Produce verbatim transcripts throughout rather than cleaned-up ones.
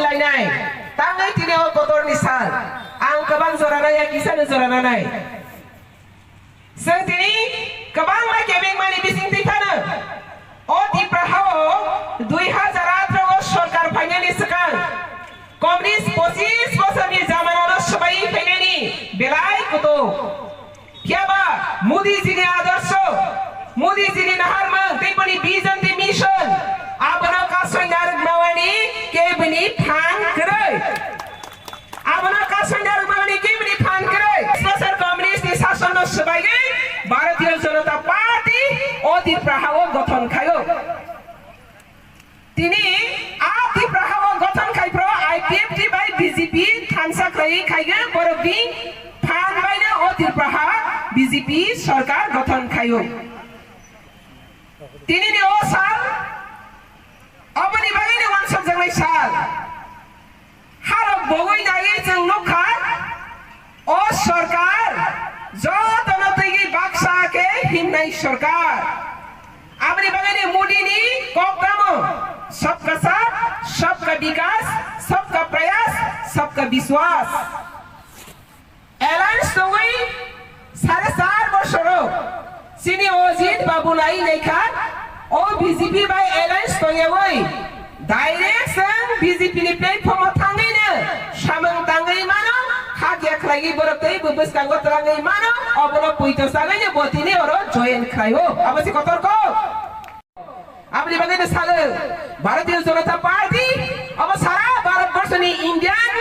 Lainai, tangwi tini o kotorni sal, ang kwbang jora nai, ya kisano jora nanai. Chwng tini kwbangma kebengmani bisingtwi phano o Tipra hao dui hazar atharo o sorkar phainani swkang Communist pochis bosorni jamanano swbai phainani belai kutuk. Phiya ba Modi jini adorsho, Modi jini naharmung tei bini vision tei mission abono kasoi narwk nawani kebini phan kwrwi. Abono kasoi narwk nawani kebini phan kwrwi. Bosor Communist ni sasonno swbaiwi Bharatiya Janata Party o Tipra hao gothon khaio. Tini a Tipra hao gothon khai phro I P F T bai B J P thansa khlaiwi khaigwi borokni phan baino o Tipra ha B J P sorkar gothon khaio. Tini ni o sal, aboni bagwi ni wansokjaknai sal. Harok bogwi naiwi chwng nukha, o sorkar jotono twiwi baksa khe himnai sorkar. Aboni bagwi ni Modi ni kok tamo, "Sabka saath, sabka vikas, sabka prayas, sabka vishwas." Alliance tongwi sare char bosoro chini Ajit Babu nai naikha, o B J P bai alliance tongyawi direct chwng B J P ni platform o thangwino samung tangwi mano, khakya khlaiwi borok tei bo bwskango twlangwi mano, obono puito chagwino bo tini oro join khlaio. Abo se kotor kok. Aboni bagwi no salo, Bharatiya Janata Party, abo sara Bharat Borso ni Indian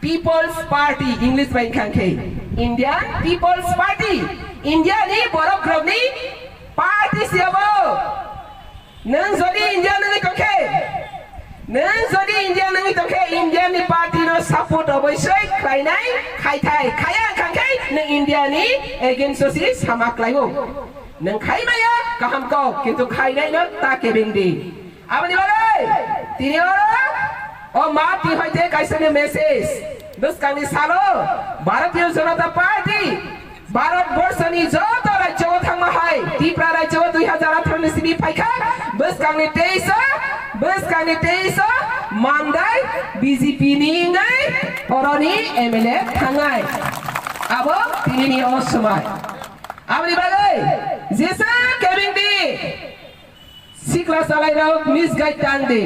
People's Party, English bai wngkha khe Indian People's Party, India ni borok rok ni party se abo. Nwng jodi India nangwi tongkhe, nwng jodi India nangwi tongkhe, India ni party no support obosoi khlainai, khaithai, khaya wngkha khe nwng India ni against o se sama khlaio. Nwng khai maya kaham kok, kintu khainai no ta kebeng di. Aboni bagwi tini oro o ma ti hoite kaisa ni message. Bwskangni salo Bharatiya Janata Party Bharat Borso ni joto rajyo o thangma hai, Tripura rajyo o dui hazar atharo ni simi phaikha, bwskangni teis o, bwskangni teis o Mandai B J P ni wngwi oroni M L A thangnai. Abo tini ni o swmai. Aboni bagwi jesa kebeng di. Sikla salai rok misguide tang di.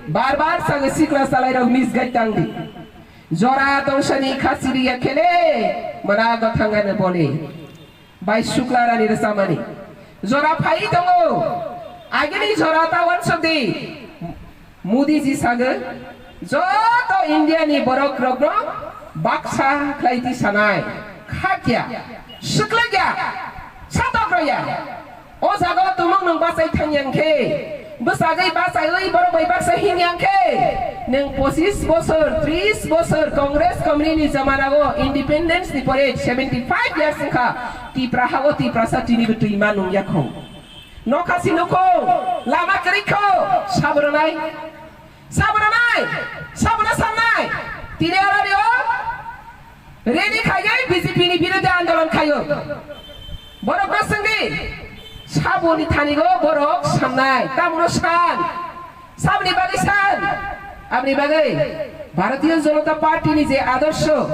Bar bar sago sikla salai rok misguide tang di. Jora tongsani khasi riya khele mana gothangano bole. Bai sukla rani rwchamani. Jora phai tongo. Agini jora ta wansok di. Modi ji sago, joto India ni borok rokno baksa khlai di sanai, khakya, swklakya, satok rwya. O jaga o tumung nwng bachai thang yang khe, bwsagwi bachaiwi borok bai baksa hin yang khe, nwng pochis bosor, tris bosor Congress company ni jamana o independence ni pore seventy five years wngkha, Tipra ha o Tiprasa tini bo twi ma nung yakho. Nokha si nukhung, lama kwrwi kho, sabro nai. Sabro nai, sabro sanai. Tini aro rio, rally khaiyai B J P ni biruddhe andolon khaio. Borok no swngdi, saboni thani go borok sannai, tamono san. Saboni bagwi san, aboni bagwi Bharatiya Janata Party ni je adorsho,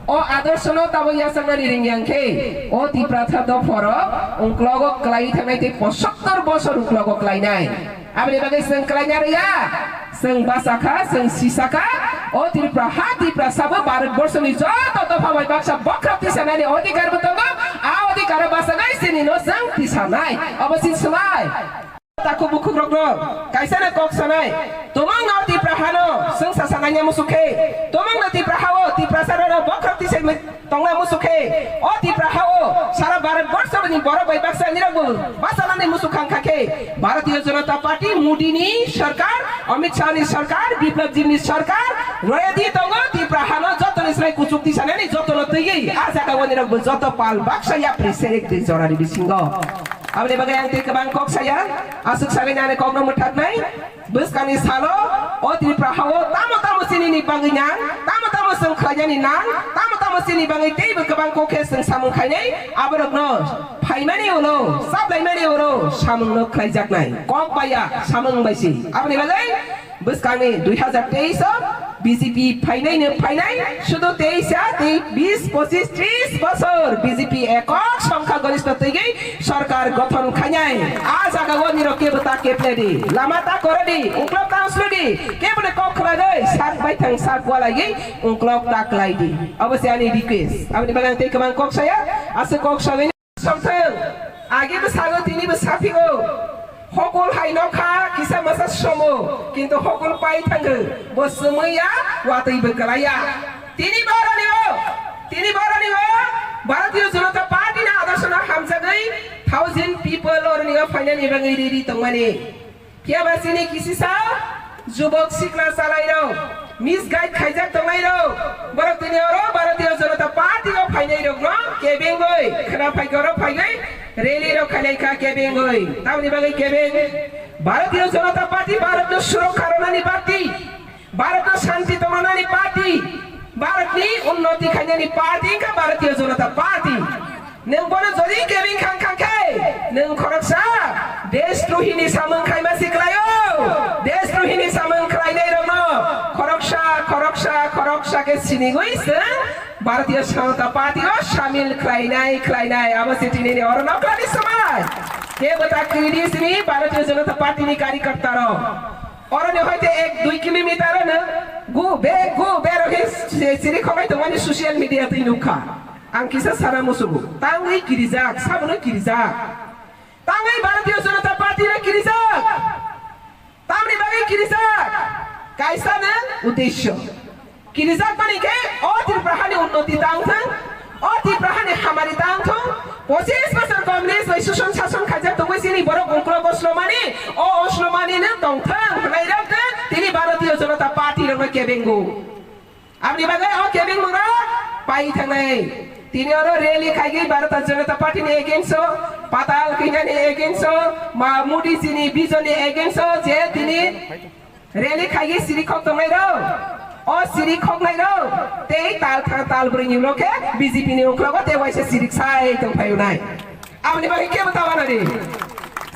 o adorsho no tabo yachaknani ringyang khe, o Tiprasa dophoro ungklogo kwlai thangnai tei posottor bosor ungklogo kwlainai. Aboni bagwi chwng kwlaina rwya, chwng bachakha, chwng sisakha, o Tripura ha Tiprasa bo Bharat Borso ni joto dopha bai baksa bokhok tisanani odhikar bo tongo, a odhikar o bachagwi chini no chwng tisanai, obo si swmai. Takhuk bukhuk rokno kaisa no kok sanai, tumung no Tripura hano chwng sa sanai musu khe, tumung no Tripura hao Tiprasa rok bokhok tisai tongna musu khe, o Tripura hao sara Bharat Borso ni borok bai baksa nirok bo bachanani musu khang kha khe, Bharatiya Janata Party, Modi ni sarkar, Amit Shah ni sarkar, Biplab Deb ni sarkar, royadi tongo Tripura hano joto ni srai kuchuk tisanani joto no twiwi a jaga o nirok bo joto pal baksa yapri serek de jorani bisingo. Aboni bagwi ang tei kwbang kok saya, aswk sagwi nani kokno mwthaknai. Bwskangni salo o Tripura hao tamo tamo chini ni bagwi nang, tamo tamo chwng khlainani nang, tamo tamo chini bagwi teibo kwbang kok khe chwng samung khainai, aborokno phaimani ulo, chaplaimani ulo samungno khlaijaknai. Kok baiya samung bai si. Aboni bagwi bwskangni dui hazar teis o B J P phainai no phainai, sudu teisa tei bis, pochis, tris bosor B J P ekok songkha gorista twigwi sorkar gothon khainai. A jaga o nirok kebo ta kepledi, lama ta korodi, uklok ta uslodi, kebo ne kok khlagwi sak baithang sak walaiwi uklok ta klaidi. Abo se ani request. Aboni bagwi ang tei kwbang kok saya, aswk kok sagwi. Somthwng, agi bwsago tini bwsa phigo. Hokol hai nokha kisa masa somo, kintu hokol pai thango. Bo swmwi ya, watwi bo kwlai ya. Tini boroni o, tini boroni o, Bharatiya Janata Party ni adorsho no hamjagwi thousand people oroni o phainani bagwi ready tongmani. Phiya ba chini kisisa jubok sikla chalairok, misguide khaijak tongnairok, borok tini oro Bharatiya Janata Party o phainairokno kebengwi khwna phaikhe oro phaiwi rally rok khailai kha kebengwi. Tamoni bagwi kebeng Bharatiya Janata Party Bharatno surokha rwnani party, Bharatno shanti tongranani party, Bharatni unnoti khainani party wngkha Bharatiya Janata Party. Nwng bono jodi kebeng khang khang khe, nwng khoroksa deshdrohini samung khaima si khlaio. Deshdrohini samung khlainai rokno khoroksa, khoroksa, khoroksa khe sinigwi chwng Bharatiya Janata Party o shamil khlainai, khlainai. Abo se tinini oro nokhlani swmai. Kebo ta kwrwi sini Bharatiya Janata Party ni karyakarta rok. Oroni hoite ek dui kilometer no gu be, gu be rok khe se-, siri khonai tongmani social media twi nukha. Ang kisa sana musugo. Tangwi kirijak, sabono kirijak. Tangwi Bharatiya Janata Party no kirijak. Tamni bagwi kirijak. Kaisa no uddesho. Kirijak mani khe o Tripura hani unnoti tang thang, o Tripura hani hamari tang thung. Pochis bosor Congress bai suson sason khaijak tongwi chini borok ungkulok oslomani, o oslomani no tong thang hwnai rok khe tini Bharatiya Janata Party rok no kebengo. Aboni bagwi o kebengmung rok pai thangnai. Tini oro rally khaigwi Bharatiya Janata Party ni against o, Patal Kanya ni against o, ma Modi ji ni vision ni against o je tini rally khaigwi siri khok tongnai rok. O siri khoknai rok tei tal thang tal brwi ni ulo khe B J P ni uklogo tei waisa siri sai tong phai unai. Aboni bagwi kebo ta wanadi.